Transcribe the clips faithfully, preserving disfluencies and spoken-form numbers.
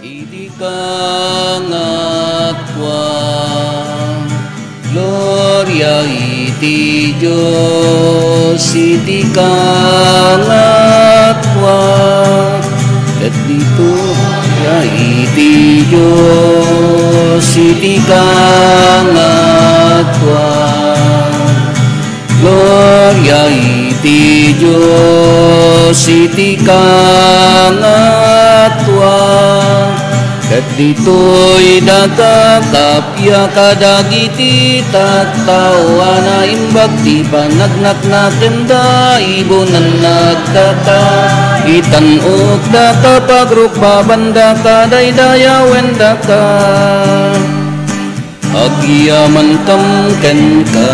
Iti kangatua, gloria iti Dios iti kangatua, ket ditoy iti Dios iti kangatua. Gloria iti Dios iti kangatua. Ket ditoy daga kappia kadagiti tattao a naimbag ti panagnaknakenda, ibunannakdaka, itan-okdaka, pagrukbabandaka, daydayawendaka. Agyamankam kenka,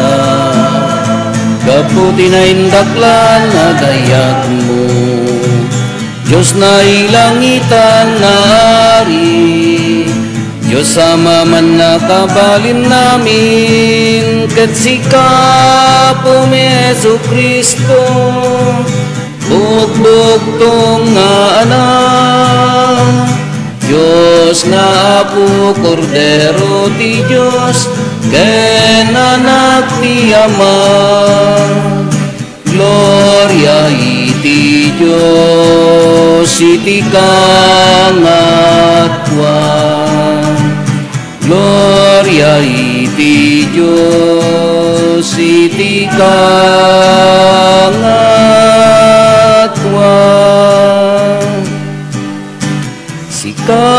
gapu ti naindaklan a dayagmo, Dios nailangitan nga Ari, Dios a mamannakabalinnamin, ket sika, Apom Jesu-Cristo, Bugbugtong nga Anak, Dios nga Apo, Kordero ti Dios, ken Anak ti Ama. Gloria iti Dios iti kangatua. Gloria iti Dios iti kangatua. Sika,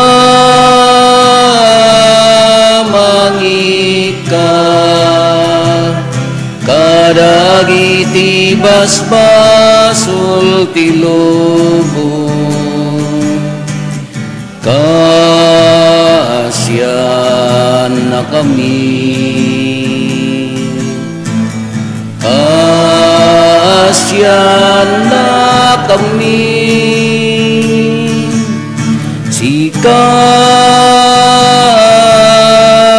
mangika kadagiti basbasol ti lubong. Kaasiannakami. Kaasiannakami. Sika,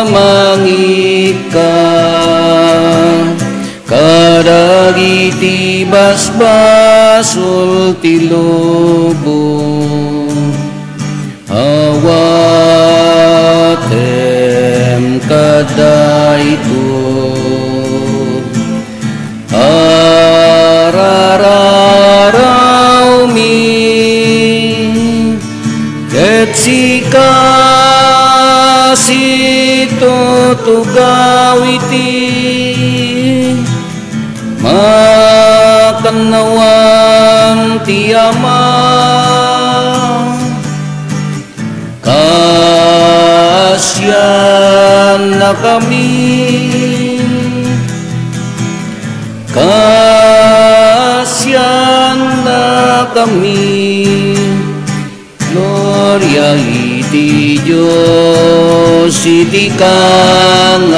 mangika kadagiti basbasol ti lubong. Awatem kadayto, arararawmi, ket sika situtugaw iti makannawan ti Ama. Kaasiannakami. Kaasiannakami. Gloria iti Dios iti kangatua.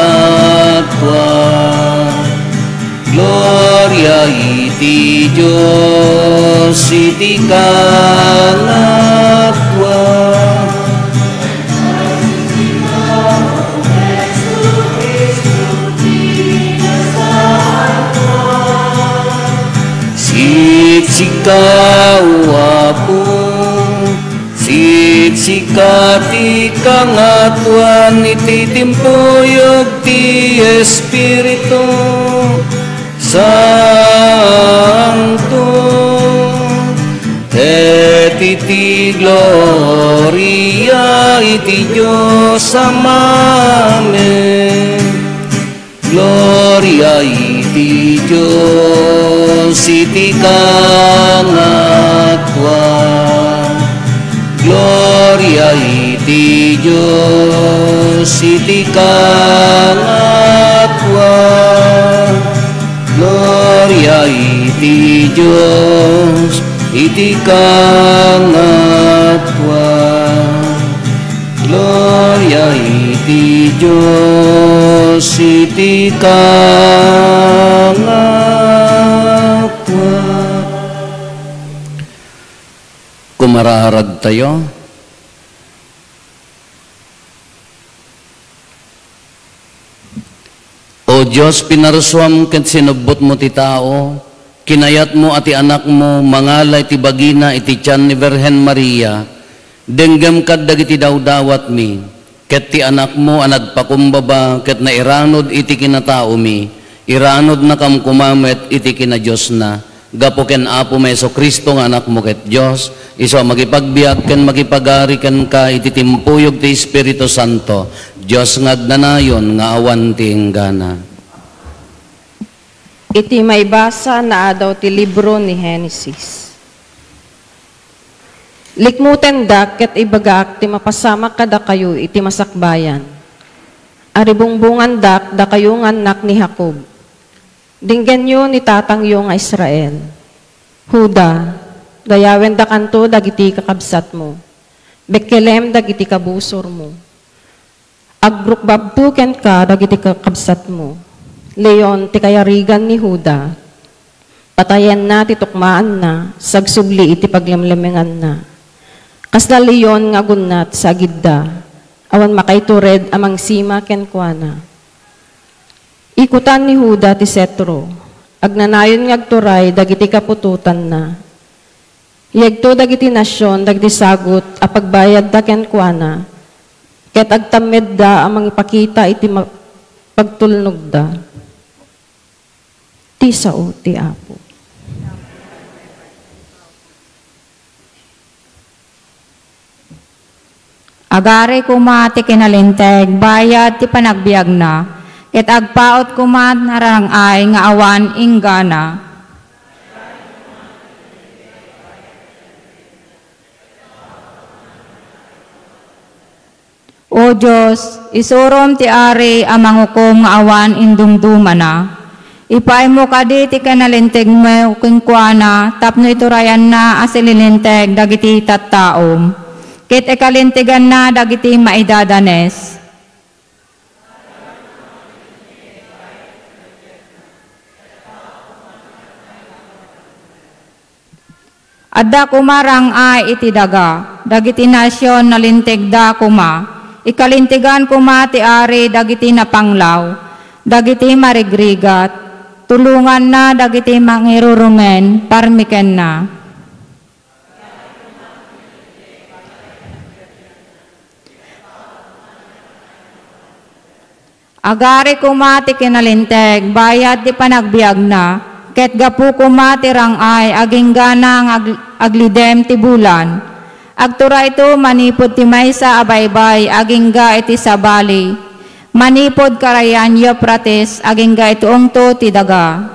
Gloria iti Dios iti kangatua. Sika, O Apo, sika ti kangatuan iti timpuyog ti Espiritu Santo, ket iti gloria iti Dios Amamin. Gloria iti Dios iti kangatua. Gloria iti Dios iti kangatua. Gloria iti Dios iti kangatua. Gloria iti Dios iti kangatua. Kumaraaragtayo. O Dios, pinarsuam ket sinubbotmo ti tao, kinayatmo a ti Anakmo mangala iti bagina iti tian ni Birhen Maria, Denggem kad dagiti dawdawatmi, ket ti anakmo a nagpakumbaba ket nairanud iti kinataomi, iranudnakam koma met iti kinadiosna, gapu ken Apomi Jesu-Cristo nga Anakmo ket Dios, isu a makipagbiag ken makipagari kenka iti timpuyog ti Espiritu Santo, Dios nga agnanayon nga awan ti inggana. Iti maibasa nga adaw ti libro ni Genesis. Likmutendak ket ibagak ti mapasamak kadakayo iti masakbayan. Aribungbongandak dakayo nga annak ni Jacob. Denggenyo ni tatangyo nga Israel. Juda, dayawendakanto dagiti kakabsatmo. Betlehem dagiti kabusormo. Agrukbabto kenka dagiti kakabsatmo. Leon ti kayarigan ni Juda. Patayenna ti tukmaanna, sagsubli iti paglemlemenganna. Kasla leon nga agunnat sa agidda, awan makaitured a mangsima kenkuana. Ikutan ni Juda ti setro, agnanayon nga agturay dagiti kaputotanna. Yegto dagiti nasion dagiti sagut a pagbayadda kenkuana, ket agtammedda a mangipakita iti ma-, pagtulnogda. Ti sao ti Apo. Agari koma ti kinalinteg bayat ti panagbiagna, ket agpaut koma ti rang-ay nga awan inggana. O Dios, isurom ti ari a mangukom nga awan indumdumana. Ipaaymo kadi ti kinalintegmo kenkuana tapno iturayanna a sililinteg dagiti tattaom, ket ikalinteganna dagiti maidadanes. Adda koma rang-ay iti daga, dagiti nasion nalintegda koma. Ikalintegan koma ti ari dagiti napanglaw, dagiti marigrigat, tulonganna dagiti mangirurumen parmekenna. Agari koma ti kinalinteg bayat ti panagbiagna, ket gapu koma ti rang-ay agingga nga ag-, aglidem ti bulan. Agturayto manipud ti maysa a baybay agingga iti sabali, manipud karayan Eufrates agingga iti ungto ti daga.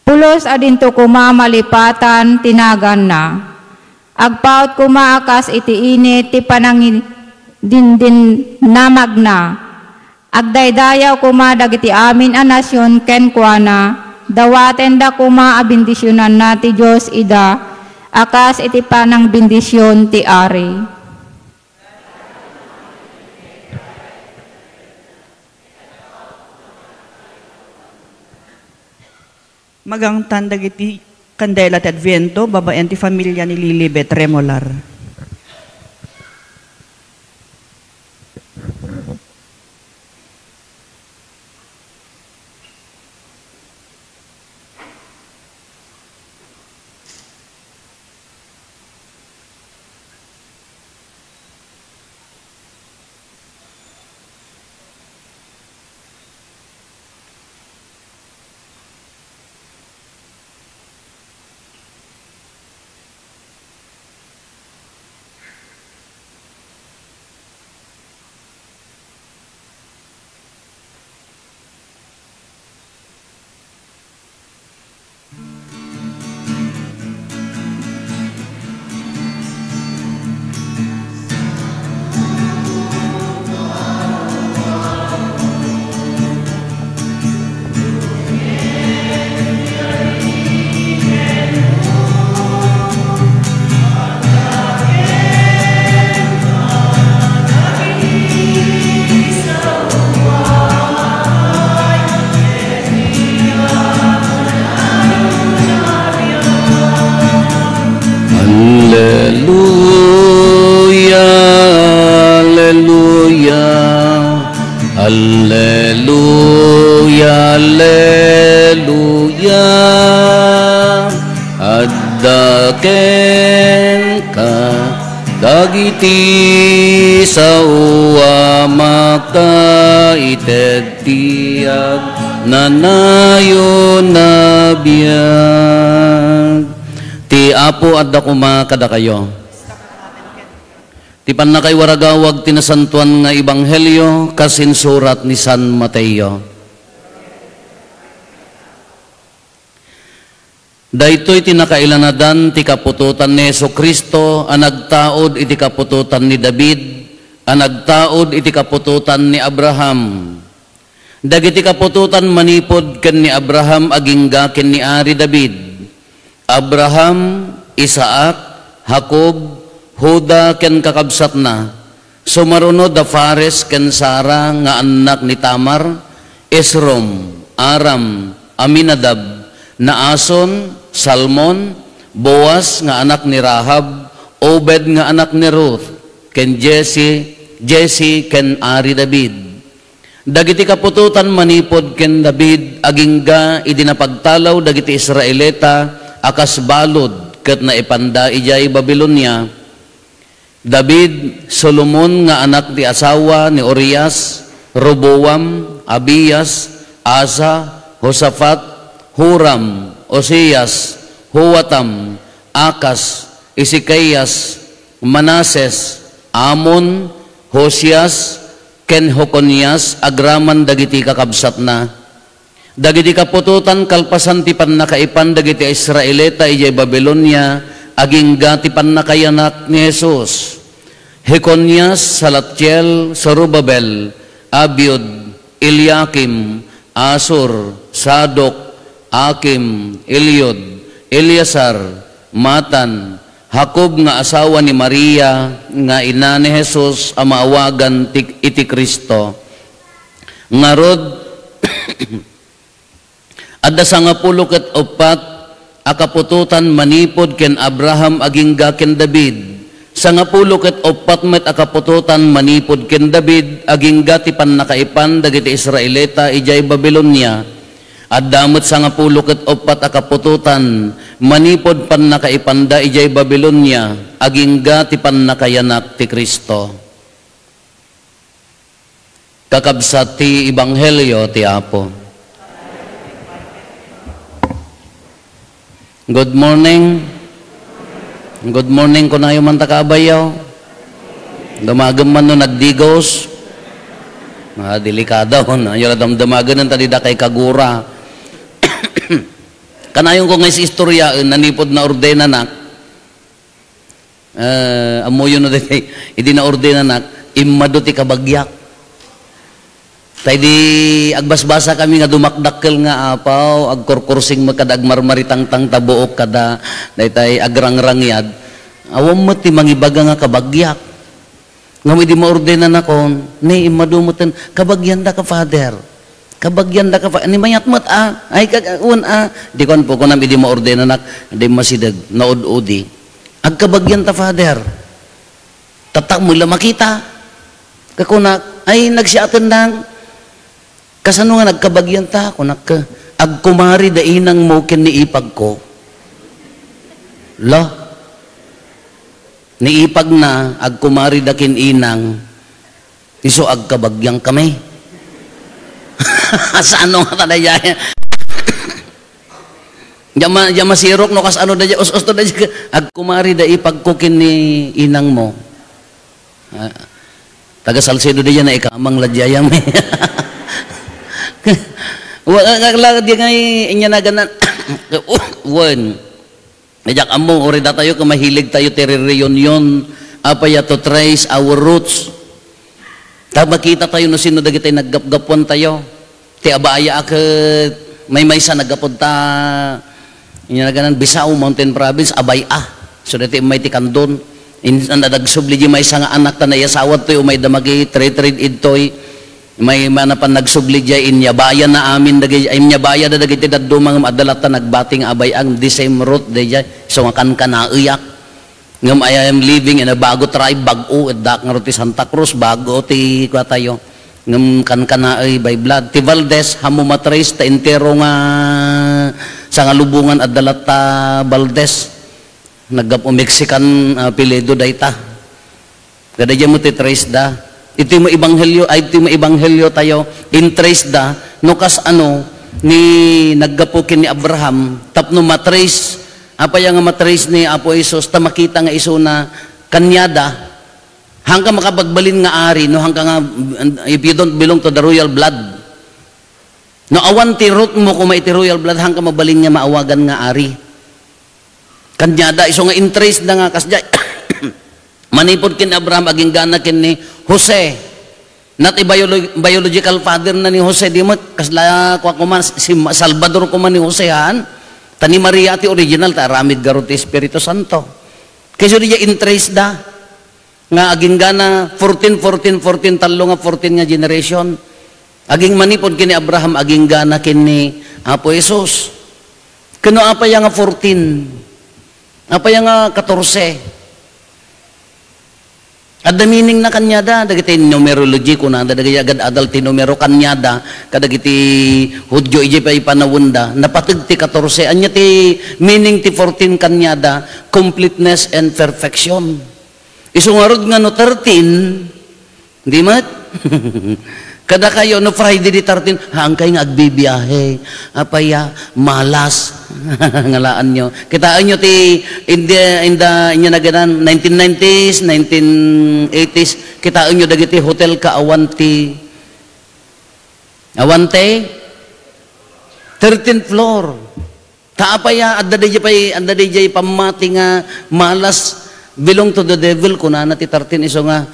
Pulos a dinto koma malipatan ti naganna. Agpaut koma a kas iti init ti panangidindinamagna. Agdaydayaw koma dagiti amin a nasion kenkuana, dawatenda koma a bendisionanna ti Dios ida a kas iti panangbendision ti ari. Magangtan dagiti kandela ti Adviento babaen ti familia ni Lilibet Remolar. Alleluia, alleluia, Alleluia, alleluia. Adda kenka dagiti sao a makaited ti agnanayon a biag. Ti Apo adda koma kadakayo. Ti pannakaiwaragawag ti nasantoan nga ebanghelio kas insurat ni San Mateo. Daytoy ti nakailanadan ti kaputotan ni Jesu-Cristo a nagtaud iti kaputotan ni David, a nagtaud iti kaputotan ni Abraham. Dagiti kaputotan manipud ken ni Abraham agingga ken ni Ari David: Abraham, Isaac, Jacob, Juda ken kakabsatna, sumaruno da Fares ken Sara nga annak ni Tamar, Esrom, Aram, Aminadab, Naason, Salmon, Boaz nga anak ni Rahab, Obed nga anak ni Ruth, ken Jesse, Jesse ken Ari David. Dagiti kaputotan manipud ken David agingga idi napagtalaw dagiti Israelita a kas balud ket naipanda idiay Babilonia. David, Solomon nga anak ti asawa ni Urias, Roboam, Abias, Asa, Josafat, Huram, Uzias, Joatam, Akas, Ezekias, Manases, Amon, Josias, ken Jeconias agraman dagiti kakabsatna. Dagiti kaputotan kalpasan ti pannakaipan dagiti Israelita idiay Babilonia agingga ti pannakayanak ni Jesus: Jeconias, Salatiel, Zorobabel, Abiud, Eliakim, Asor, Sadok, Akim, Eliud, Eleazar, Matan, Jacob nga asawa ni Maria nga ina ni Jesus a maawagan ti, iti Cristo. Ngarud, adda sangapulo ket uppat a kaputotan manipud ken Abraham agingga ken David. Sangapulo ket uppat met a kaputotan manipud ken David agingga ti pannakaipan dagiti Israelita idiay Babilonia. Adda met sangapulo ket uppat a kaputotan manipud pannakaipanda idiay Babilonia agingga ti pannakayanak ti Cristo. Kakabsat ti ebanghelio ti Apo. Good morning. Good morning kunayo man ta kabayyo. Dumagem man no nagdigos. Ah, delikado, no? Ayo la damdamagen ta dida kay kagura. Kanayon ko nga is-istoryaen, nanipod naordenanak. Eh, ammoyo no, daytoy, idi naordenanak, immadu ti kabagiak. Ta idi agbasbasa kami nga dumakdakkel nga apaw, agkurkursing met kada agmarmaritangtang ta buok kada daytay agrangrangyad, awan met ti mangibaga nga kabagiak. Ngem idi maordenanakon, ni immadu metten, "Kabagiandaka, Father. Kabagiandaka, Fa-," ni mayat met, a. Ay, kag-, wen, a. Di kuan po, kunam idi maordenanak, di masideg, naud-udi. "Agkabagianta, Father. Tatta met la makita." Kakunak, "Ay, nagsiatendang." "Kasano nga nagkabagianta?" kunak, "Agkumari da inangmo ken ni ipagko." La. Ni ipagna, agkumari da ken inang, isu agkabagian kami. Saan no nga ta daydiay? Diak ma-, diak masirok no kasano daydiay, us-, usto daydiay, agkumari da ipagko ken ni inangmo. Ah, taga Salcedo daydiay, naikamang la daydiay, eh. Wa-, nga, nga, nga, di nga, inya naganan. Wen. Diak ammo, uray datayo ket mahilig tayo ti re-reunion, apay a to trace our roots. Ta makita tayo no sino dagiti naggapgapuan tayo. Ti abaya a ket maymaysa naggapu ta, inya naganan, Bisao, Mountain Province, abay a. So, dati immay ti Candon. In-, nadagsubli di maysa nga anak ta naiyasawa toy, umay da magi-trade-trade idtoy. May manapan nagsubli diay, inyabaya na amin dagiti, ay, inyabaya da dagiti dadduma ngem adda latta nagbati nga abay-a, the same root daydiay. So, nga kankanaeyak. Ngem I am living in a bago tribe, bag-o, addak ngarud ti Santa Cruz, bag-o ti kuatayo. Ngem kankanaay by blood. Ti Valdez, haanmo matrace ta entero nga sangalubongan adda latta Valdez. Naggapu Mexican, ah, apelyido dayta. Kada diay mo ti trace da. Iti maebanghelyo, ay, iti maebanghelyo tayo, in trace da, no kas ano, ni naggapu ken ni Abraham, tapno matrace, apay nga matrace ni Apo Jesus, ta makita nga isuna, kaniada, haanka makapagbalin nga ari, no haanka nga, if you don't belong to the royal blood. No awan ti root mo koma iti royal blood, haanka mabalin nga maawagan nga ari. Kaniada, isu nga in trace da nga, kasdiay, manipud ken Abraham, aginggana ken ni Jose. Not a biolo-, biological father na ni Jose, di met, kasla, kua koma, si Ma-, Salvador koma ni Jose, han? Ta ni Maria ti original, ta aramid garud ti Espiritu Santo. Kayso diay in trace da. Nga aginggana, fourteen, fourteen, fourteen, tallo nga fourteen nga generation. Aging manipud ken ni Abraham, aginggana ken ni Apo Jesus. Ken no apay nga fourteen? Apay nga katorse? Adda meaning na kaniada, dagiti numerology, kunada, dagiti agad-adal ti numero kaniada, kadagiti Hudio, idiay pay panawenda, napateg ti katorse. Ania ti meaning ti fourteen kaniada? Completeness and perfection. Isu ngarud nga no thirteen, di met? Kadakayo, no Friday di thirteen, haankay nga agbibiahe. Apay a, malas. Ngalaanyo. Kitaenyo ti, in the, in the, inya naganan, nineteen nineties, nineteen eighties, kitaenyo dagiti hotel ka awan ti, awan ti, thirteenth floor. Ta apay a, adda diay pay, adda diay pammati nga malas, belong to the devil, kunana ti thirteen, isu nga,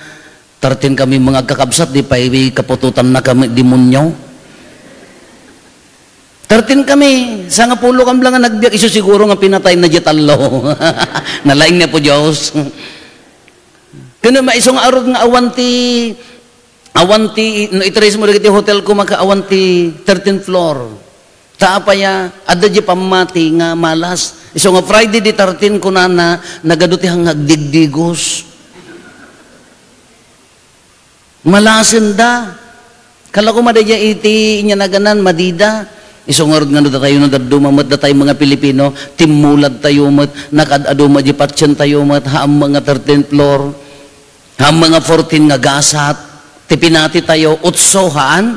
thirteen kami mga agkakabsat, di pay kaputotanna kami demonyo. Thirteen kami, sangapulo kami lang nga nagbiag, isu siguro nga pinatay na diay tallo. Nalaing ni Apo Dios. Ken no maisu nga arud nga awan ti, awan ti, no i-trace mo dagiti hotel ko, maka awan ti thirteenth floor. Ta apay a, adda diay pammati nga malas. Isu nga Friday di thirteen, kunana, nagadu ti hang-, agdigdigos. Malasenda. Kala ko madi diay iti inya naganan, madida. Isu ngarud nga no datayo no dadduma met, datayo mga Pilipino, timmulad tayo met, nakaad-adu met diay patient tayo met, haan met nga thirteenth floor, haan met nga fourteen nga gasat, ti pinati tayo, otso, haan?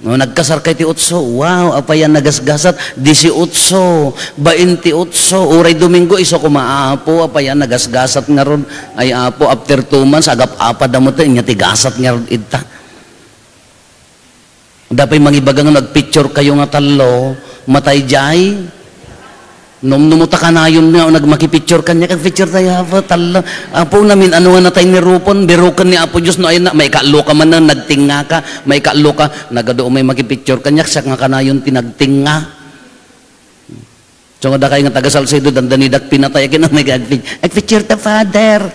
No, nagkasarkay ti otso, wow, apay a nagasgasat, disiotso, baintiotso, uray Domingo, isu koma, Apo, apay a nagasgasat ngarud, ay Apo, after two months, agap-apad a met, inya ti gasat ngarud ita. Dapay mangibaga nga nagpicture kayo nga tallo, matay jay. Numnum ta kanayon nga nagmakipicture kaniak, agpicture tayo, Apo, tallo. Apo, namin-ano nga natay ni Rupon, biruken ni Apo Dios, no, ay na, maikaallo ka man na, nagtinga ka, maikaallo ka, nagadu may makipicture kaniak, siak nga kanayon ti nagtinga. So, nga dakay nga taga Salcedo, dandani dak pinatay, akin ang may agpi-, agpicture ta, Father.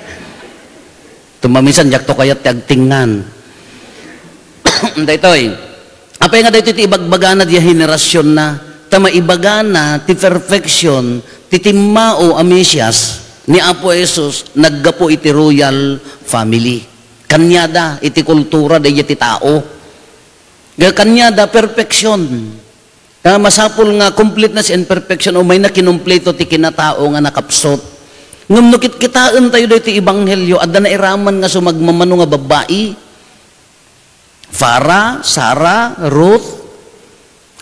Tumamisan, diak to kayat ti agtingan. Daytoy. Apay nga daytoy ti ibagbagana diay henerasionna, ta maibagana ti perfection, ti timmao a Mesias, ni Apo Jesus, naggapu iti royal family. Kaniada, iti kultura, daydiay ti tao. Ga-, kaniada, perfection. Ta masapul nga completeness and perfection, umayna kinumpleto ti kinatao nga nakapsut. Ngem no kitkitaentayo daytoy ebanghelio, adda nairaman nga sumagmamano nga babbai. Farah, Sarah, Ruth.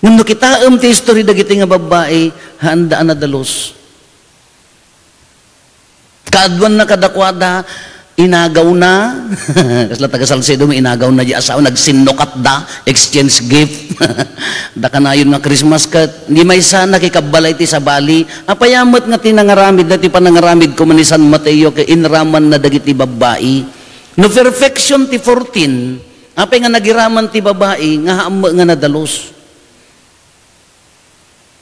Ngem no kitaem ti history dagiti nga babbai, haanda a nadalus. Kaaduanna kadakuada, inagawna. Kasla taga Salcedo, inagawna di asawa, nagsinnukatda, exchange gift. Da kanayon nga Christmas ket, di maysa nakikabbalay ti sabali. Apay a met nga ti nangaramid, dati panangaramid ko man ni San Mateo, ket inramanna dagiti babbai. No perfection ti fourteen, apay nga nagiraman ti babai, nga haam nga nadalus.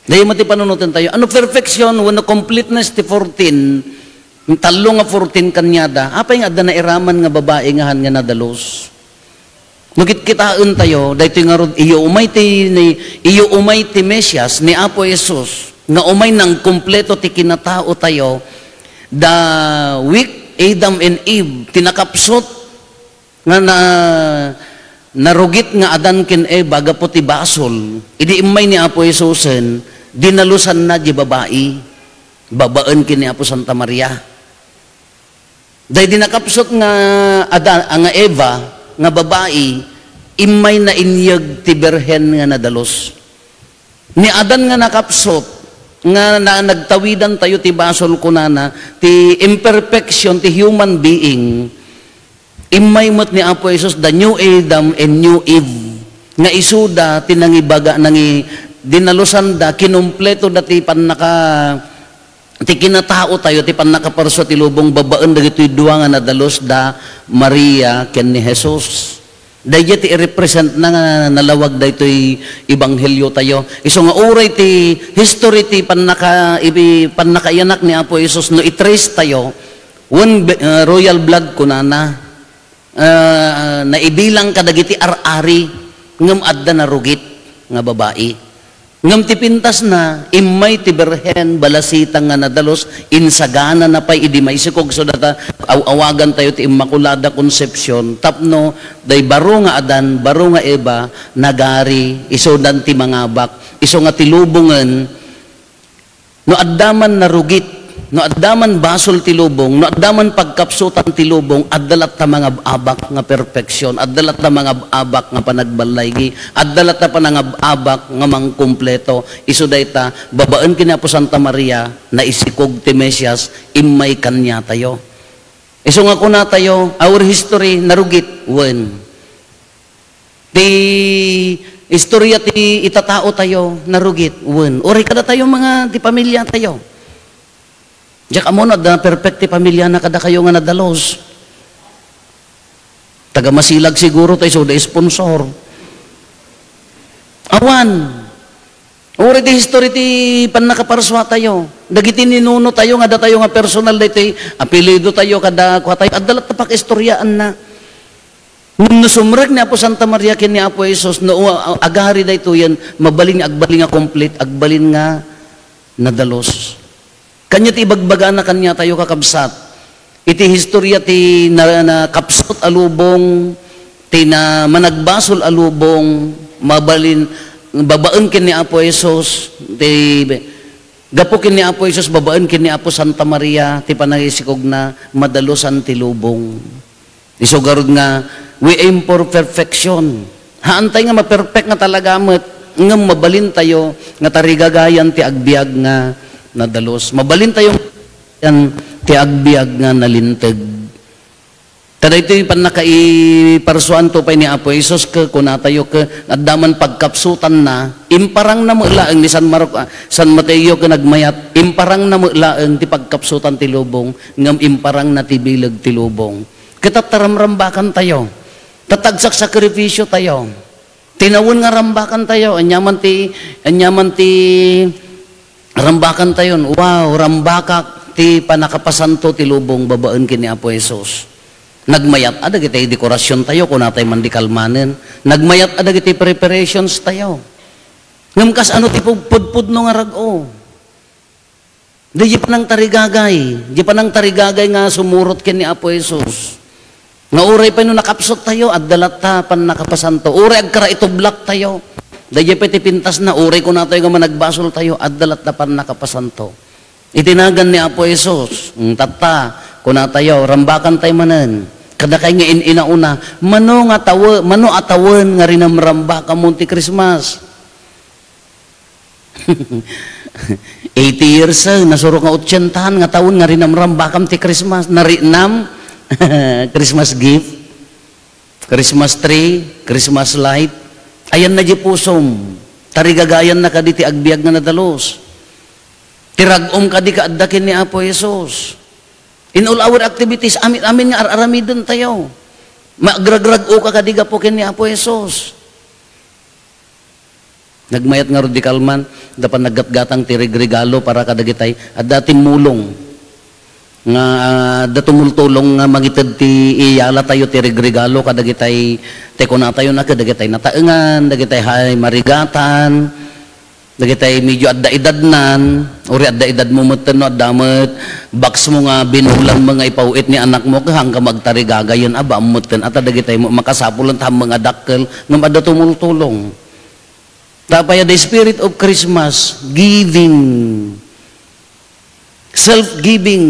Daytoy met ti panunotentayo. Ano perfection wenno completeness ti fourteen? Tallo nga fourteen kaniada. Apay nga adda nairaman nga babai nga han nga nadalus? No kitkitaentayo, daytoy ngarud, iyo umay ti, ni, iyo umay ti Mesias, ni Apo Jesus, nga umay nangkumpleto ti kinataotayo, the weak Adam and Eve, ti nakapsut, nga na, narugit nga Adan ken Eva gapu ti basol, idi immay ni Apo Jesusen, dinalusanna di babai, babaen ken ni Apo Santa Maria. Daydi nakapsut nga Adan, a nga Eva, nga babai, immay nainyeg ti Birhen nga nadalus. Ni Adan nga nakapsut, nga na, nagtawidan tayo ti basol, kunana, ti imperfection ti human being, immay met ni Apo Jesus, the new Adam and new Eve, nga isuda ti nangibaga, nangi-, dinalusanda, kinumpleto da ti pannaka-, ti kinatao tayo, ti pannakaparsua ti lubong, babaen dagitoy dua nga nadalus da Maria ken ni Jesus. Daydiay ti i-represent na nga nalawag daytoy ebanghelio tayo. Isu nga uray ti history ti pannaka-, ibi-, pannakaiyanak ni Apo Jesus, no i-trace tayo, wen, uh, royal blood kunana, uh, naibilang kadagiti ar-ari, ngem adda narugit nga babai. Ngem ti pintasna, immay ti Birhen, balasitang nga nadalus, insaganana pay idi maisikog, so data, aw-awagan tayo ti Immaculada Concepcion, tapno, day baro nga Adan, baro nga Eva, nagari, isudan ti mangabak, isu nga ti lubongen, no adda man narugit, no adda man basol ti lubong, no adda man pagkapsutan ti lubong, adda latta mangab-abak nga perfection, adda latta mangab-abak nga panagballaygi, adda latta panangab-abak nga mangkumpleto. Isu dayta, babaen ken ni Apo Santa Maria, naisikog ti Mesias, immay kaniatayo. Isu nga kunatayo, our history, narugit, wen. Ti istorya ti itatao tayo, narugit, wen. Uray kadatayo mga ti pamilya tayo. Diak ammo no adda perfect ti pamilya na kadakayo nga nadalus. Taga Masilag siguro tayo, so da sponsor. Awan. Uray ti history ti pannakaparsua tayo. Dagiti ninuno tayo nga datayo nga personal daytoy, apelyido tayo, kada kua tayo, adda latta pakaistoryaan na. Ngem no sumrek ni Apo Santa Maria ken ni Apo Jesus, no, uh, agari daytoyen, mabalin nga agbalin nga complete, agbalin nga nadalus. Kaniat ti ibagbagana kaniatayo, kakabsat. Iti historia ti na, nakapsut a lubong, ti na, managbasol a lubong, mabalin, babaen ken ni Apo Jesus, ti, gapu ken ni Apo Jesus, babaen ken ni Apo Santa Maria, ti panangisikogna, madalusan ti lubong. Isu garud nga, we aim for perfection. Haantay nga maperfect nga talaga met, ngem mabalintayo nga tarigagayan ti agbiag nga nadalus. Mabalintayo nga ti agbiag nga nalinteg. Ta daytoy pannakaiparsuanto pay ni Apo Jesus, ket kunatayo ket adda man pagkapsutanna, imparangna met laeng ni San Marco, ah, San Mateo ket nagmayat, imparangna met laeng ti pagkapsutan ti lubong, ngem imparangna ti bileg ti lubong. Ket tatta ramrambakantayo. Tatta agsaksakripisyo tayo. Tinawen nga rambakantayo. Aniaman ti, aniaman ti rambakantayon. Wow, rambakak ti pannakapasanto ti lubong babaen ken ni Apo Jesus. Nagmayat a dagiti dekorasiontayo, kunatay man di kalmanen. Nagmayat a dagiti preparations tayo. Ngem kas ano ti pug-, pudpudno nga rag-o? Di, di panangtarigagay, di panangtarigagay nga sumurot ken ni Apo Jesus. Nga uray pay no nakapsut tayo, adda latta pannakapasanto. Uray agkaraitublak tayo. Daydiay pay ti pintasna, uray kunatayo nga managbasol tayo, adda latta pannakapasanto. Iti nagan ni Apo Jesus, mm, tatta, kunatayo, rambakan tayo manen. Kadakay nga in-inauna, mano nga tawe-, mano a tawen nga rinamrambakam ti Christmas? Eighty years, eh, nasurok nga otsentahan nga taon nga rinamrambakam ti Christmas. Narinam, Christmas gift, Christmas tree, Christmas light. Ayanna di pusom. Tarigagayanna kadi ti agbiag nga nadalus. Ti rag-om kadi kaadda ken ni Apo Jesus. In all our activities, amin, amin nga ar-aramiden tayo. Maagragrag-o ka kadi gapu ken ni Apo Jesus. Nagmayat ngarud di kalman, da panaggatgatang ti regregalo para kadagitay, adda timmulong. Nga, ah, adda tumultulong nga mangited ti iyala tayo ti regregalo kadagitay, ti kunatayo na kadagitay nataengan, dagitay hay marigatan. Dagitay medyo adda edadnan, uri adda edadmo metten no adda met box mo nga binulan mo nga ipaw-it ni anakmo, ket haanka agtarigagayen, aba, metten ata dagitay mo, makasapulen ta haanmo nga dakkel, ngem adda tumultulong. Ta apay a the spirit of Christmas, giving, self-giving,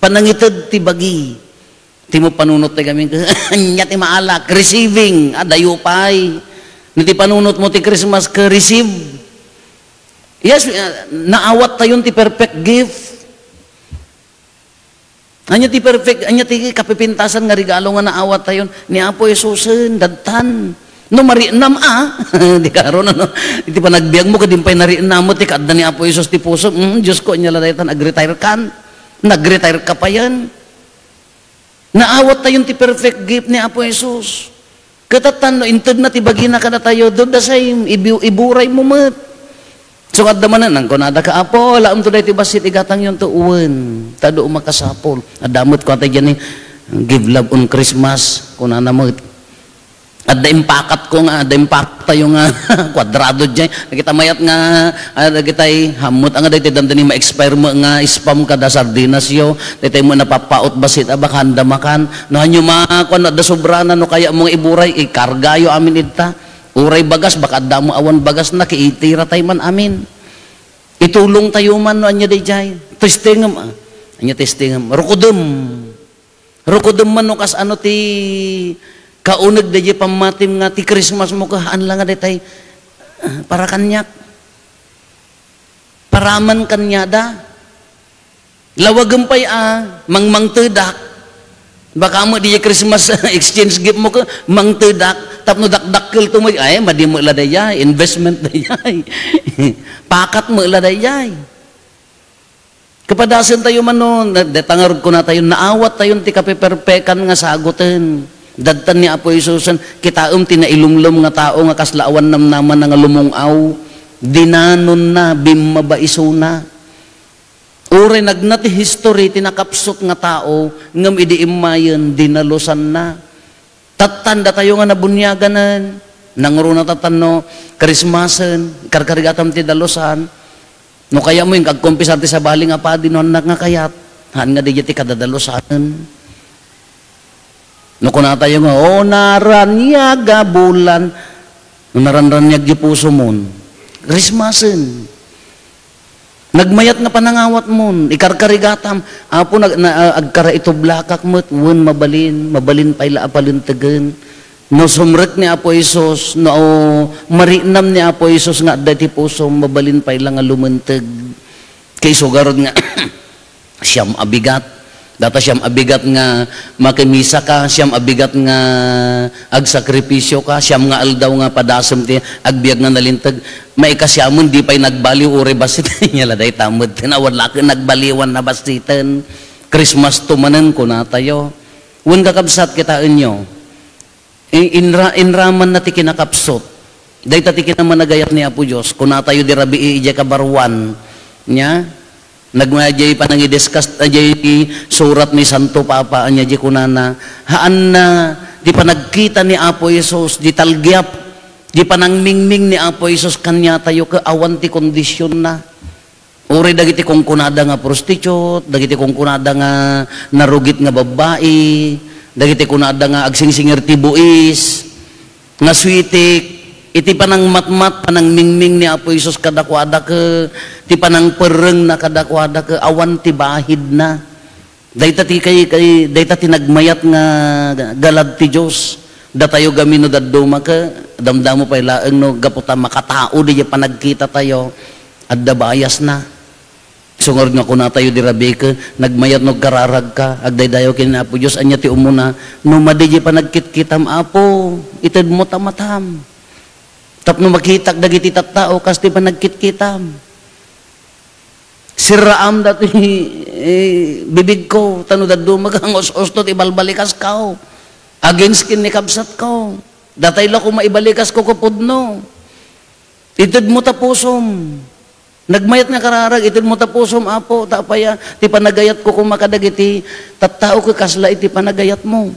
panangited ti bagi. Ti mo panunot ti gamin, ania ti maalak, receiving, adayo pay. No ti panunot mo ti Christmas ket receive. Yes, uh, naawat tayon ti perfect gift. Ania ti perfect, ania ti kapipintasan nga regalo nga naawat tayon ni Apo Jesusen, dadtan. No marienam a, di karon ano, iti panagbiag mo, kadin pay narienam mo, ti kaadda ni Apo Jesus ti puso, mm, Diyos ko, ania la daytan, agretire kan, nagretire ka payen. Naawat tayon ti perfect gift ni Apo Jesus. Ket tattan no intedna ti bagina kadatayo, do the same, ibi-, iburay mo met. So, adda manen, nang kunada ka, "Apo, laem to daytoy bassit igatangyonto." Wen, ta do makasapul. Adda met kuan tayo diay, "Give love on Christmas," kunana met. Adda impakat ko nga, adda impakat tayo nga kuadrado diay. Nakita mayat nga, ah, dagitay, hammot nga daytoy dandani ma-expire mo nga spam kada sardinas yo. Daytoy mo napapaot bassit a baka anda makan. No, hanyo makuan, no, adda sobrana, no, kaya mo nga iburay, ikargayo amin idta. Uray bagas, baka adda mo awan bagas na, kiitira tayo man amin. Itulong tayo man, no, anya dayjay. Testingem, ah. Anya testingem. Rukodem. Rukodem man no kas ano ti kauneg dayjay pammatim nga ti Christmas mo ket haan la nga daytay, ah, para kaniak. Paraman kaniada. Lawagem pay a mangmangtedak. Baka met dayjay Christmas exchange gift mo ket mangtedak tapno dakdakkel to met. Ay, madi met la dayjay, investment dayjay. Pakat met la dayjay. Kapadasen tayo man no, na-, deta ngarud kuna tayo, naawat tayon ti kapeperpekan nga sagoten. Dadtan ni Apo Jesusen, kitaem ti nailumlom nga tao nga kasla awan namnamana nga lumung-aw. Dinanonna, bimmaba isuna. Uray nagna ti history ti nakapsut nga tao, ngem idi immayen, dinalusanna. Tattan datayo nga nabuniaganen, nangruna tattan no Christmasen, karkarigatam ti dalusan. No kayatmo, agkumpisar ti sabali nga padi no annak nga kayat, haan nga dayjay ti kadadalusanen. No kunatayo nga, "O, naraniag a bulan," no naranraniag ti pusomon, Christmasen. Nagmayat nga panangawatmon, ikarkarigatam, Apo, nag-, na-, agkaraitublakak met, wen mabalin, mabalin pay la a palintegen. No sumrek ni Apo Jesus, no marienam ni Apo Jesus nga adda iti pusom, mabalin pay la nga lumenteg. Kay isu garud nga, siam a bigat. Data siam a bigat nga makimisa ka, siam a bigat nga agsakripisyo ka, siam nga aldaw nga padasem ti agbiag nga nalinteg. Maikasiamen, di pay nagbaliw, uray bassit. Ania la dayta met, awan la ket nagbaliwan a bassiten. Christmas to manen, kunatayo. Wen, kakabsat, kitaenyo. I-, inra-, inramanna ti kinakapsut. Dayta ti kinamanagayat ni Apo Dios. Kunatayo di rabii idiay kabaruan. Nia? Nagmay-, diay panangidiscuss, ah, diay surat ni Santo Papa, ania diay kunana, haanna ti panagkita ni Apo Jesus, di talgiap, di panangmingming ni Apo Jesus kaniatayo, ket awan ti kondisionna. Uray dagiti kunkunada nga prostitute, dagiti kunkunada nga narugit nga babbai, dagiti kunada nga agsingsingir ti buis, nga suitik, iti panangmatmat, panangmingming ni Apo Jesus kadakuada, ket ti panangperrengna kadakuada, ket awan ti bahidna. Dayta ti kay, kay, dayta ti nagmayat nga galad ti Dios. Datayo gamin no dadduma ket damdamo pay laeng no gapu ta makatao diay panagkita tayo, adda biasna. Isu ngarud nga kunatayo di rabii ket, nagmayat no agkararagka, agdaydayaw ken Apo Dios, ania ti umuna, no madi diay panagkitkitam, Apo, itedmo ta matam. Tapno makitak dagiti tattao kas ti panagkitkitam. Sirraam datoy, eh, bibigko, ta no dadduma nga us-usto ti balbalikasko. Against ken ni kabsatko. Datay la koma ibalikasko ket pudno. Itedmo ta pusom. Nagmayat nga kararag, itedmo ta pusom, Apo, ta apay a ti panagayatko koma kadagiti tattao ket kasla iti panagayatmo.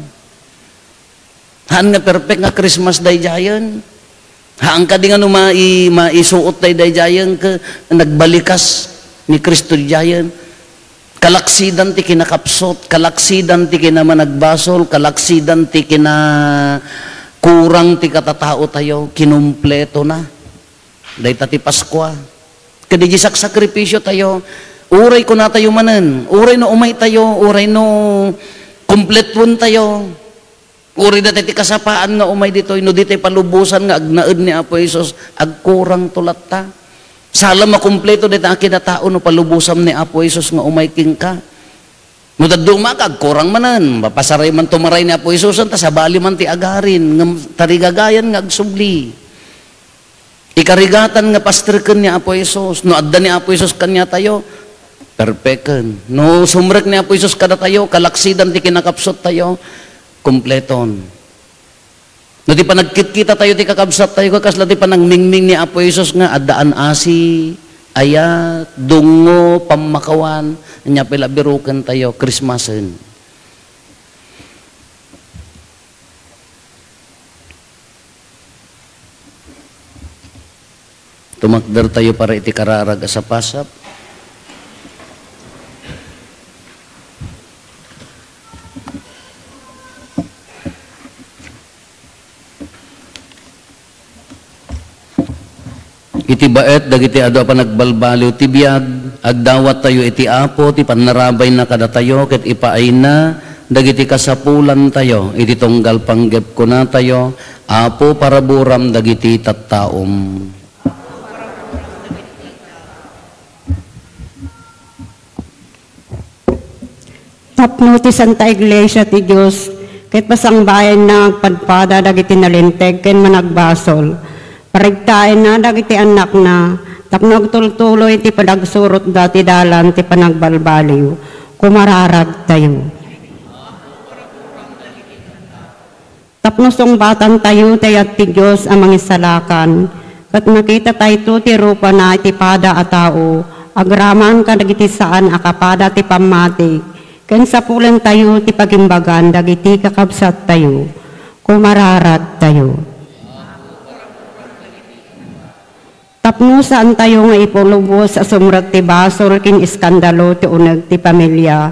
Haan nga perfect nga Christmas daydiayen. Haan kadi nga no mai-, maisuot tayo daydiayen ket nagbalikas ni Cristo daydiayen. Kalaksidan ti kinakapsut, kalaksidan ti kinamanagbasol, kalaksidan ti kinakurang ti katatao tayo, kinumpleto na. Dayta ti Paskua. Ket idiay saksakripisyo tayo, uray kuna tayo manen, uray no umay tayo, uray no kumpletuen tayo, uray dayta ti kasapaan nga umay ditoy, no di tayo palubosan nga agnaed ni Apo Jesus, agkurangto latta. Saan la makumpleto dayta a kinatao no palubosam ni Apo Jesus nga umay kenka. No dadduma ka, agkurang manen, mapasaray man tumaray ni Apo Jesus, ta sabali man ti agarin, ngem tarigagayan nga agsubli. Ikarigatan nga pasterken ni Apo Jesus. No adda ni Apo Jesus kaniatayo, perpeken. No sumrek ni Apo Jesus kadatayo, kalaksidan ti kinakapsut tayo, kumpleton. No ti panagkitkita tayo ti kakabsat tayo, kasla ti panangmingming ni Apo Jesus nga adda an-asi, ayat, dungngo, pammakawan, ania pay la biruken tayo, Christmasen. Tumakder tayo para iti kararag a sapasap. Iti baet dagiti adu a panagbalbaliw ti biag, agdawattayo iti Apo ti pannarabayna kadatayo ket ipaayna dagiti kasapulantayo iti tunggal panggep. Kunatayo, Apo, paraburam dagiti tattaom. Tapno ti Santa Iglesia ti Dios ket pasangbayenna nga agpadpada dagiti nalinteg ken managbasol, paregtaenna dagiti annakna tapno agtultuloy ti panagsurotda ti dalan ti panagbalbaliw. Kumararagtayo. Tapno sungbatantayo ti ayat ti Dios a Mangisalakan, ket makitatayto ti rupana iti pada a tao, agraman kadagiti saan a kapada ti pammati, ken sapulentayo ti pagimbagan dagiti kakabsattayo. Kumararagtayo. Tapno saantayo nga ipalubos a sumrek ti basol ken iskandalo ti uneg ti pamilia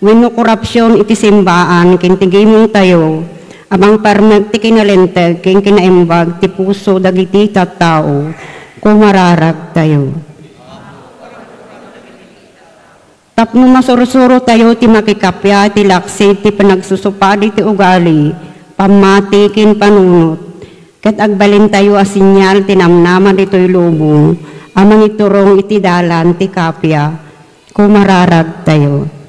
wenno korupsion iti simbaan ken ti gimongtayo a mangparmek ti kinalinteg ken kinaimbag ti puso dagiti tattao, kumararagtayo. Tapno masursurotayo ti makikappia iti laksid ti panagsusupadi ti ugali, pammati ken panunot, ket agbalintayo a senial ti namnama ditoy lubong a mangiturong iti dalan ti kappia, kumararagtayo.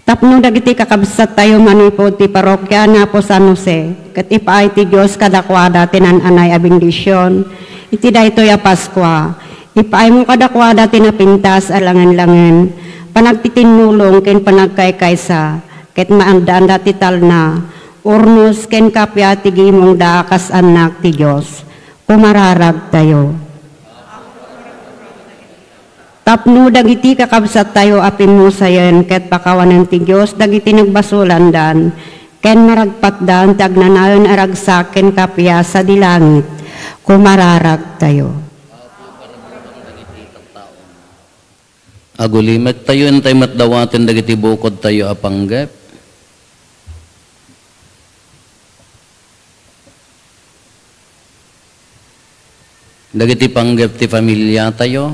Tapno dagiti kakabsattayo manipud ti parrokia Napo San Jose, ket ipaay ti Dios kadakuada ti naan-anay a bendision iti daytoy a Paskua. Ipaaymo kadakuada ti napintas a langen-langen, panagtitinnulong ken panagkaykaysa, ket maanda-anda ti talna, urnos ken kappia ti gimongda a kas annak ti Dios. Kumararagtayo. Tapno dagiti kakabsattayo a pimmusayen ket pakawanen ti Dios dagiti nagbasolandan ken maragpatdan ti agnanayon a ragsak ken kappia sadi langit, kumararagtayo. Agulimektayo, intay met dawaten dagiti bukodtayo a panggep. Dagiti panggep ti familiatayo.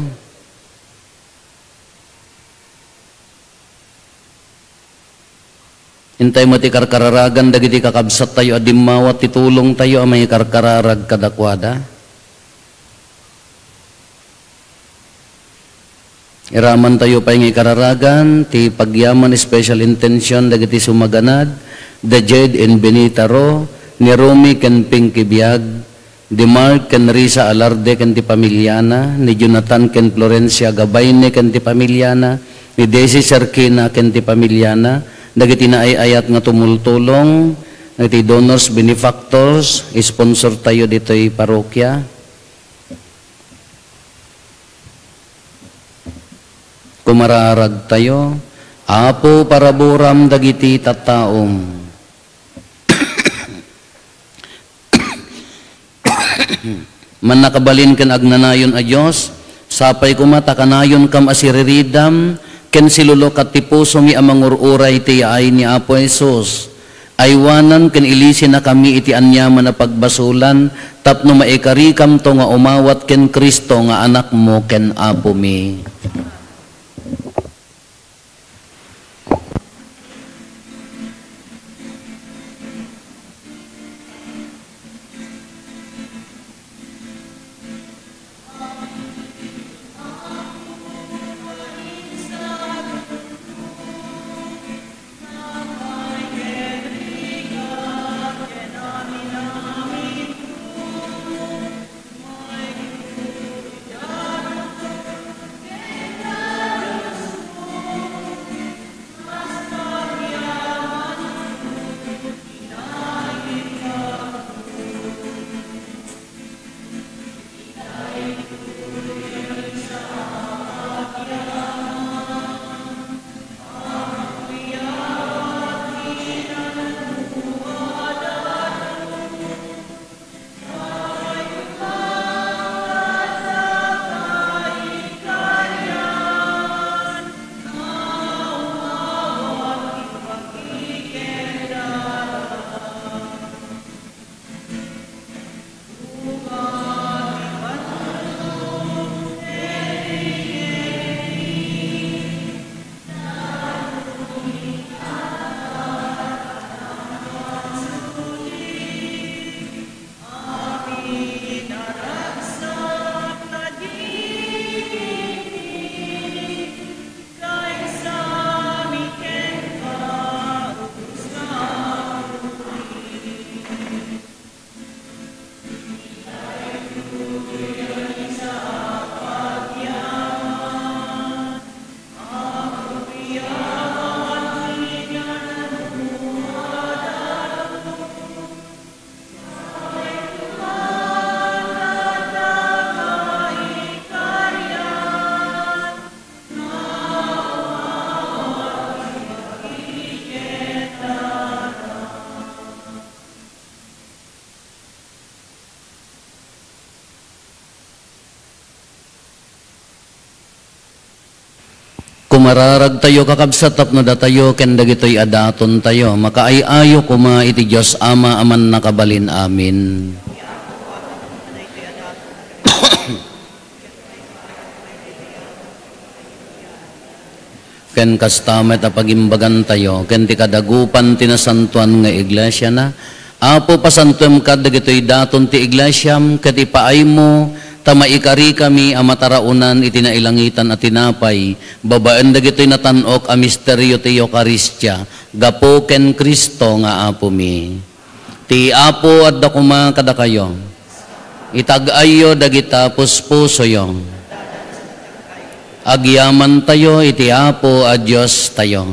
Intay met ikarkararagan dagiti kakabsattayo a dimmawat ti tulongtayo a mangikarkararag kadakuada. Iramantayo pay nga ikararagan ti pagyaman special intention dagiti sumaganad, da Jade and Benita Ro, ni Romy ken Pinky Biag, di Mark ken Risa Alarde ken ti pamiliana, ni Jonathan ken Florencia Gabayne ken ti pamiliana, ni Desi Serkina ken ti pamiliana, dagiti naay-ayat nga tumultulong, dagiti donors, benefactors, sponsor tayo ditoy parokia. Kumararag tayo. Apo, paraburam dagiti tattaom. Mannakabalin ken agnanayon a Dios, sapay koma ta kanayonkam a siriridam ken silulukat ti pusomi a mangur-uray ti yaay ni Apo Jesus. Aywanan ken ilisinakami iti aniaman a pagbasolan tapno maikarikamto nga umawat ken Cristo nga Anakmo ken Apomi. Kumararagtayo, kakabsat, tapno datayo ken dagitoy a datontayo makaay-ayo koma iti Dios Ama a Mannakabalin. Amin. Ken kasta met a pagimbagantayo ken ti kadagupan ti nasantoan nga iglesiana. Apo, pasantoem kad dagitoy daton ti iglesiam ket ipaaymo ta maikarikami a mataraonan iti nailangitan a tinapay babaen dagitoy natan-ok a misterio ti Eukaristia gapu ken Cristo nga Apomi. Ti Apo adda koma kadakayo. Itag-ayyo dagita puspusoyo. Agyamantayo iti Apo a Diostayo.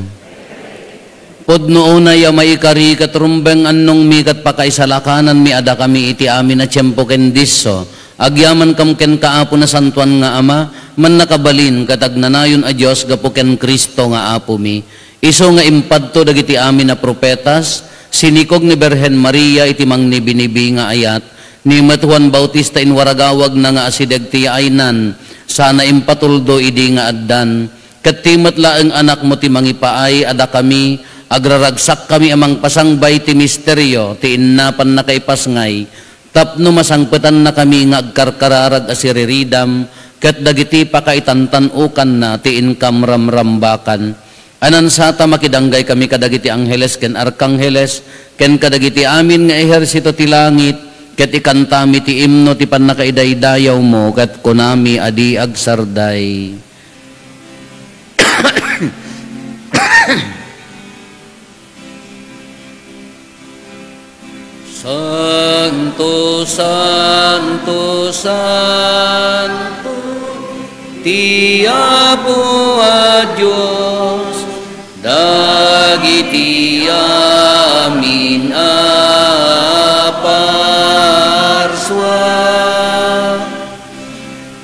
Pudno unay a maikari ket rumbeng annongmi ket pakaisalakananmi a dakami iti amin a tiempo ken disso. Agyamankam kenka, Apo, nasantoan nga Ama, mannakabalin ket agnanayon a Dios gapu ken Cristo nga Apomi. Isu nga impadto dagiti amin a profetas, sinikog ni Birhen Maria iti mangnibinibi nga ayat, ni met Juan Bautista inwaragawagna nga asideg ti yaaynan, sana impatuldo idi nga addan, ket ti met laeng Anakmo ti mangipaay a dakami, agraragsakkami a mangpasangbay ti misterio ti innapanna kaipasngay, tapno masangpetannakami nga agkarkararag a siriridam ket dagiti pakaitantan-okanna ti inkam ramrambakan. Anansata makidanggay kami kadagiti angheles ken arkangheles ken kadagiti amin nga ehersito ti langit, ket ikantami ti imno ti pannakaidaydayawmo, ket kunami a di agsarday. Santo, santo, santo, ti Apo a Dios, dagiti amin a parsua.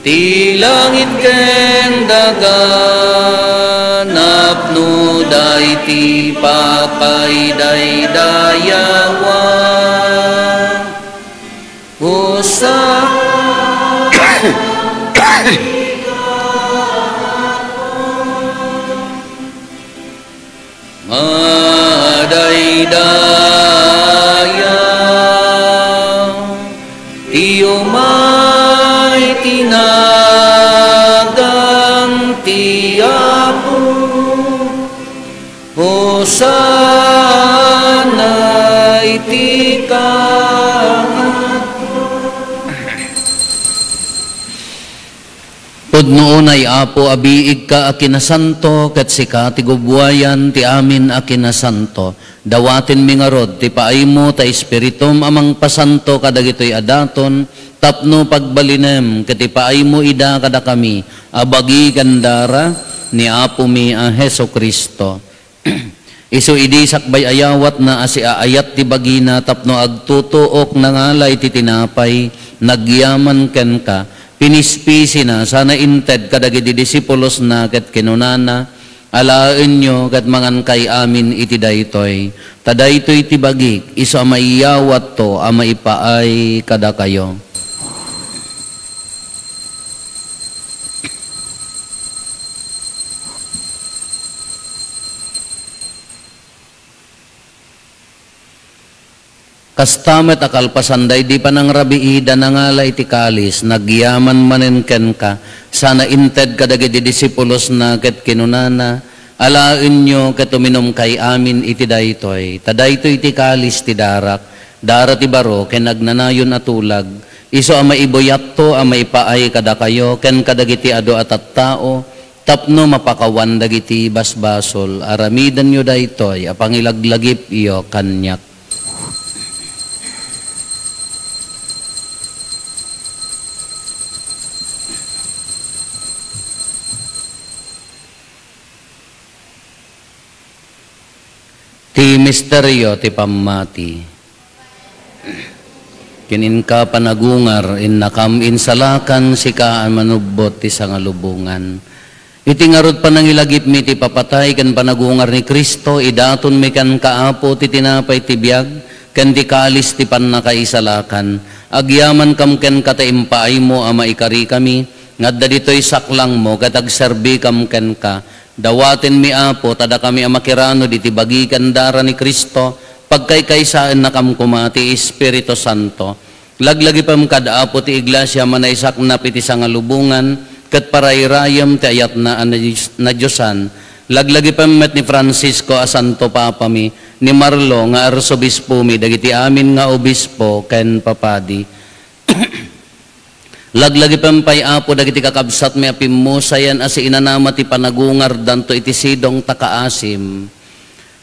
Ti langit ken daga, napnoda iti pakaidaydayawan. Hosanna Madaydaya ti umay ti nagan ti Apo. Hosanna iti kangapon. Pudno unay, Apo, a biigka a kinasanto, ket sika ti gubbuayan ti amin a kinasanto. Dawatenmi ngarud ti paaymo ta Espiritum a mangpasanto kadagitoy a daton, tapno pagbalinem ket ipaaymo ida kadakami a bagi ken dara ni Apomi a Jesu-Cristo. Isu idi sakbay ayawatna a siaayat ti bagina tapno agtutuok, nangala iti tinapay, nagyaman kenka, pinispisina, sana inted kadagiti disipulosna ket kinunana, "Alaenyo ket mangankay amin iti daytoy, ta daytoy ti bagik, isu a maiyawatto a maipaay kadakayo." Kasta met a kalpasan daydi panangrabiida, nangala iti kalis, nagyaman manen kenka, sana inted kadagiti disipulosna ket kinunana, "Alaenyo ket uminumkay amin iti daytoy, ta daytoy ti kalis ti darak, dara ti baro ken agnanayon a tulag, isu a maibuyatto a maipaay kadakayo ken kadagiti adu a tattao, tapno mapakawan dagiti basbasol. Aramidenyo daytoy a pangilaglagipyo kaniak." Ti misterio ti pammati. Ken inka panagungar, innakam insalakan, sika a manubbot ti sangalubongan. Iti ngarud panangilagipmi ti ipapatay ken panagungar ni Cristo, idatonmi kenka, Apo, ti tinapay ti biag ken ti kalis ti pannakaisalakan. Agyamankam kenka ta impaaymo a maikarikami nga adda ditoy saklangmo ket agserbikam kenka. Dawatenmi, Apo, ta dakami a makiranud iti bagi ken dara ni Cristo, pagkaykaysaennakam koma ti Espiritu Santo. Laglagipem kad Apo ti Iglesia a manaysaknap iti sangalubongan ket parayrayem ti ayatna a nadios-, nadiosan. Laglagipem met ni Francisco a Santo Papami, ni Marlo nga Arsobispomi, dagiti amin nga obispo ken papadi. Laglagipem pay, Apo, dagiti kakabsatmi a pimmusayan a siinanama ti panagungardanto iti sidong ta kaasim.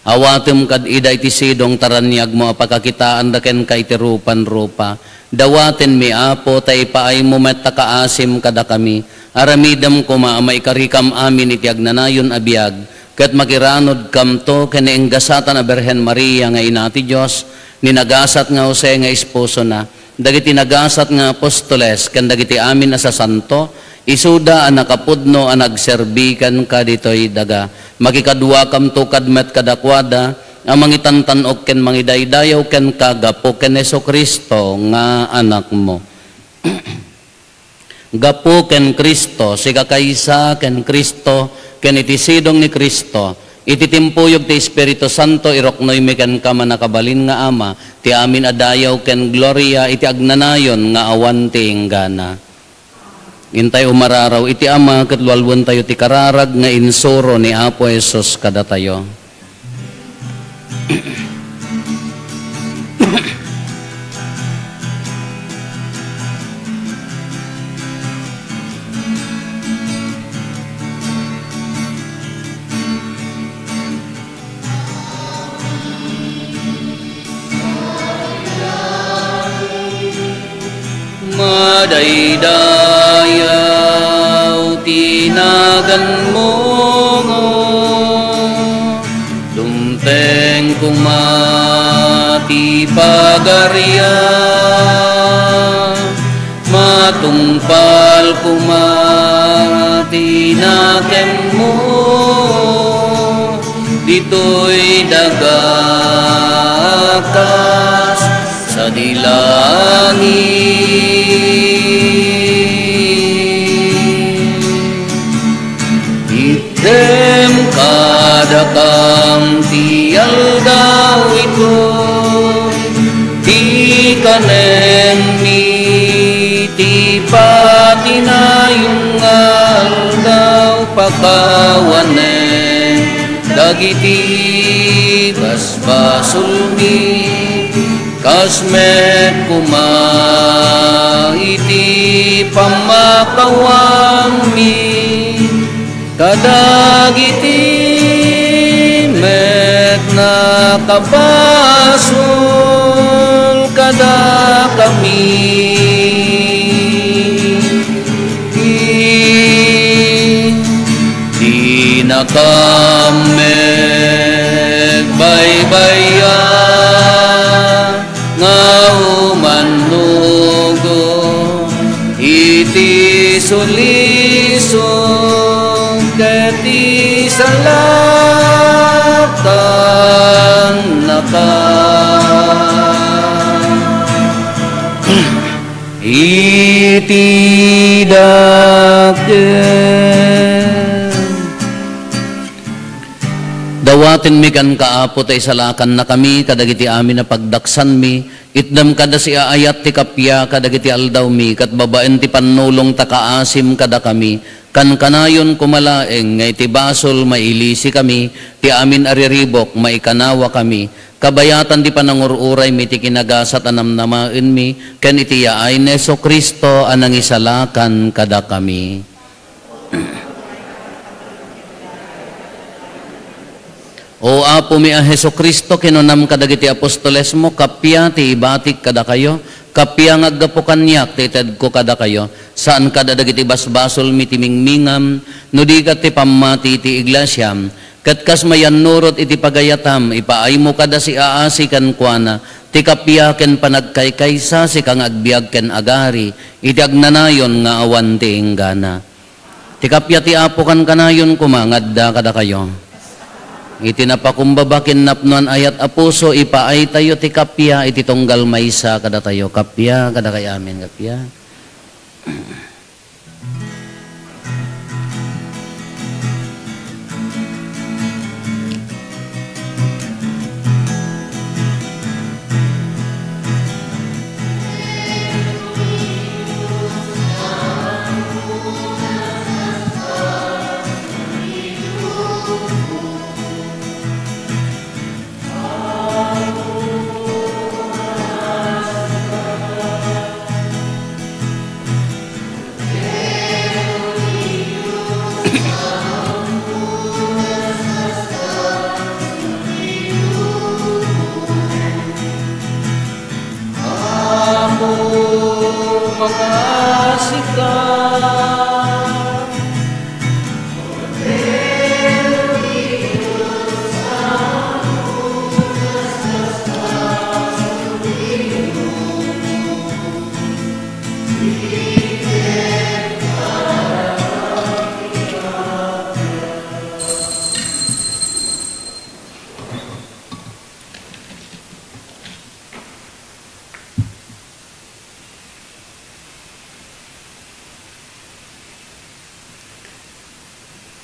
Awatem kad ida iti sidong ta raniagmo a pakakitaanda kenka iti rupan-rupa. Dawatenmi, Apo, ta ipaaymo met ta kaasim kadakami. Aramidem koma a maikarikam amin iti agnanayon a biag, ket makiranudkamto ken ni enggasatan a Birhen Maria nga Ina ti Dios, ni nagasat nga Jose nga esposona, dagiti nagasat nga apostoles, ken dagiti amin a sasanto, isuda a nakapudno a nagserbi kenka ditoy daga. Makikaduakamto kad met kadakuada a mangitantan-ok ken mangidaydayaw kenka gapu ken Jesu-Cristo nga Anakmo. Gapu ken Cristo, sikakaysa ken Cristo, ken iti sidong ni Cristo, iti timpuyog ti Espiritu Santo, iruknoymi kenka, mannakabalin nga Ama, ti amin a dayaw ken gloria iti agnanayon nga awan ti inggana. Intay umararaw iti Ama ket lualuentayo ti kararag nga insuro ni Apo Jesus kadatayo. Madaydayaw ti naganmo, dumteng koma ti pagarian, matungpal koma ti nakemmo. Ditoy daga kas sadi langit. Panenmi ti patinayon nga aldaw, pakawanen dagiti basbasolmi, kas met koma iti pammakawammi kadagiti met nakabasol kadakami. Dinakam met baybay-an nga umannugo iti sulisog ket isalakannaka. Iti dakkel. Dawatenmi kenka, Apo, ta isalakannakami kadagiti amin a pagdaksanmi. Itdem kada siaayat ti kappia kadagiti aldawmi, ket babaen ti pannulongta, kaasim kadakami. Kankanayon koma laeng nga iti basol, mailisikami, ti amin a riribuk, maikanawakami. Kabayatan ti panangur-uraymi ti kinagasat a namnamaenmi, ken iti yaay ni Jesu-Cristo a nangisalakan kadakami. O Apomi a Jesu-Cristo, kinunam kadagiti apostolesmo, kappia ti ibatik kadakayo, kappia nga aggapu kaniak ti itedko kadakayo, saan kada dagiti basbasolmi ti mingmingam, no di ket ti pammati ti iglesiam, ket kas mayannurot iti pagayatam, ipaaymo kada siaasi kenkuana, ti kappia ken panagkaykaysa, sika nga agbiag ken agari, iti agnanayon nga awan ti inggana. Ti kappia ti Apo kankanayon koma nga adda kadakayo. Iti napakumbaba ken napnoan ayat a puso, ipaaytayo ti kappia iti tunggal maysa kadatayo. Kappia kadakay amin, kappia.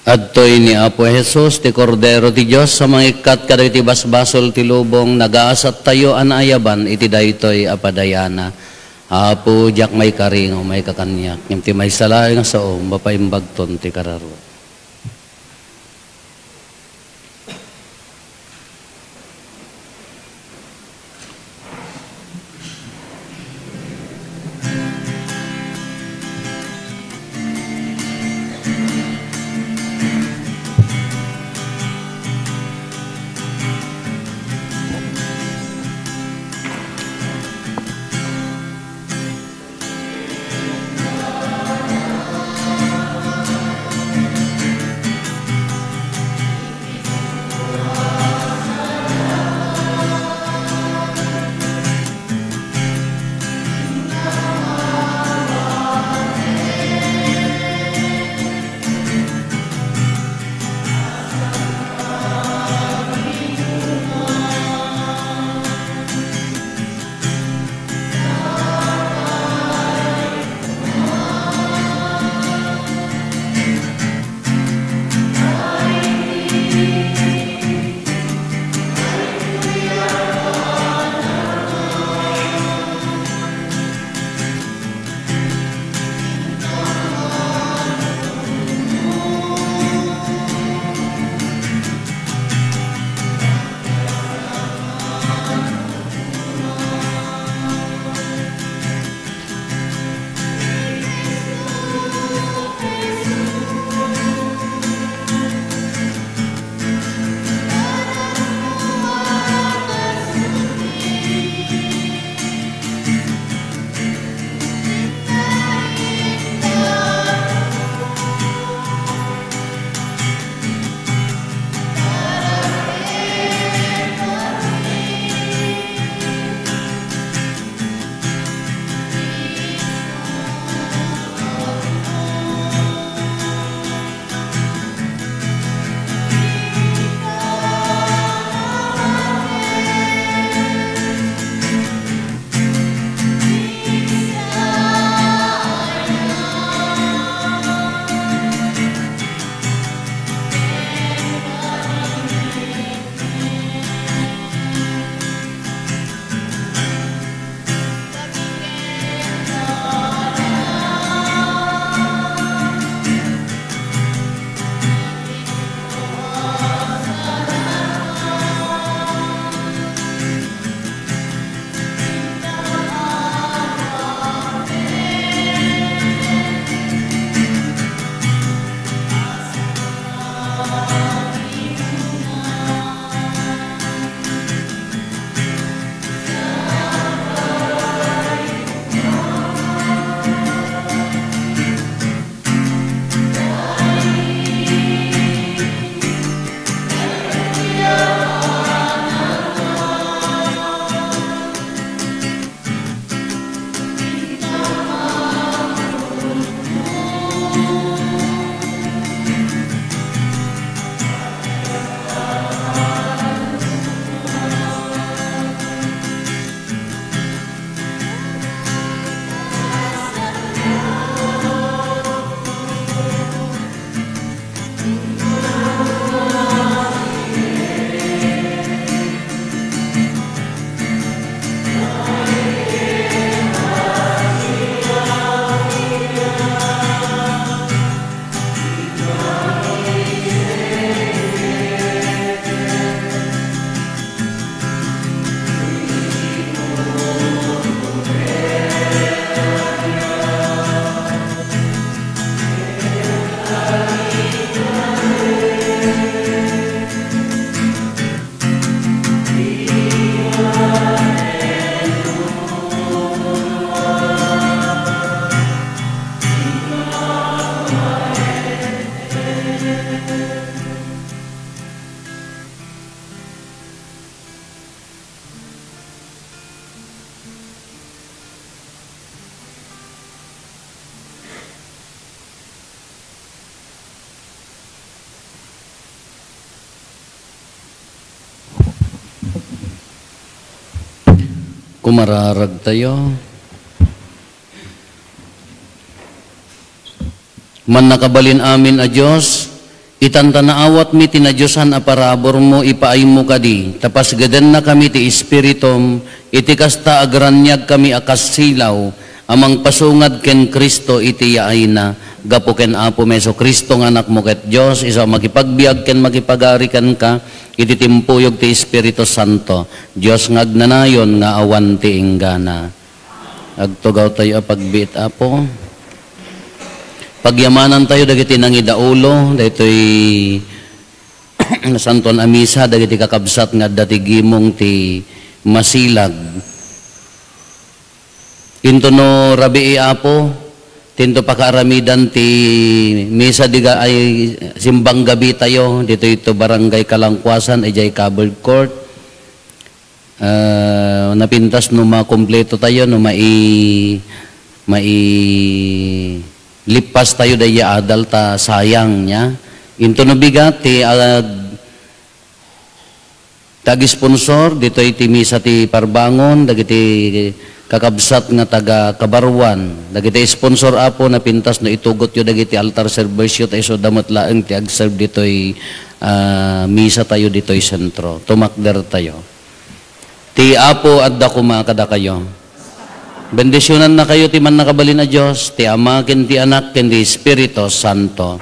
Adtoy ni Apo Jesus, ti Kordero ti Dios, a mangikkat kadagiti basbasol ti lubong. Nagasattayo a naayaban iti daytoy a padayana. Apo, diak maikari nga umayka kaniak, ngem ti maysa laeng a saom, mapaimbagton ti kararuam. Kumararag tayo. Mannakabalin amin a Dios, itanta naawatmi ti nadiosan a paraburmo, ipaaymo kadi, ta pasgedennakami ti Espiritum, iti kasta agraniagkami a kassilaw a mangpasungad ken Cristo iti yaayna, gapu ken Apomi Jesu-Cristo nga Anakmo ket Dios, isu a makipagbiag ken makipagari kenka iti timpuyog ti Espiritu Santo, Dios nga agnanayon nga awan ti inggana. Agtugawtayo a pagbiit, Apo. Pagyamanantayo dagiti nangidaulo daytoy nasantuan a misa, dagiti kakabsat nga adda ti gimong ti Masilag. Intono rabii, Apo, tinto pakaaramidan ti misa diga ay simbang gabi tayo ditoy to Barangay Kalangkuasan, idiay covered court. Ah, napintas no makumpleto tayo, no mai-, mailippas tayo daydi adal ta sayang nia. Intono bigat ti ag-, ti ag-sponsor ditoy ti misa ti parbangon, dagiti kakabsat nga taga Kabaruan, dagiti sponsor, Apo, napintas no itugotyo dagiti altar servisyo ta isuda met laeng ti ag-serve ditoy, ah, misa tayo ditoy sentro. Tumakder tayo. Ti Apo adda koma kadakayo. Bendisionannakayo ti Mannakabalin a Dios, ti Ama, ken ti Anak, ken ti Espiritu Santo.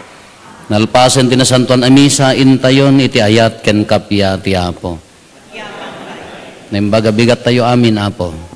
Nalpasen ti nasantuan a misa, intayon iti ayat ken kappia ti Apo. Naimbag a bigat tayo amin, Apo.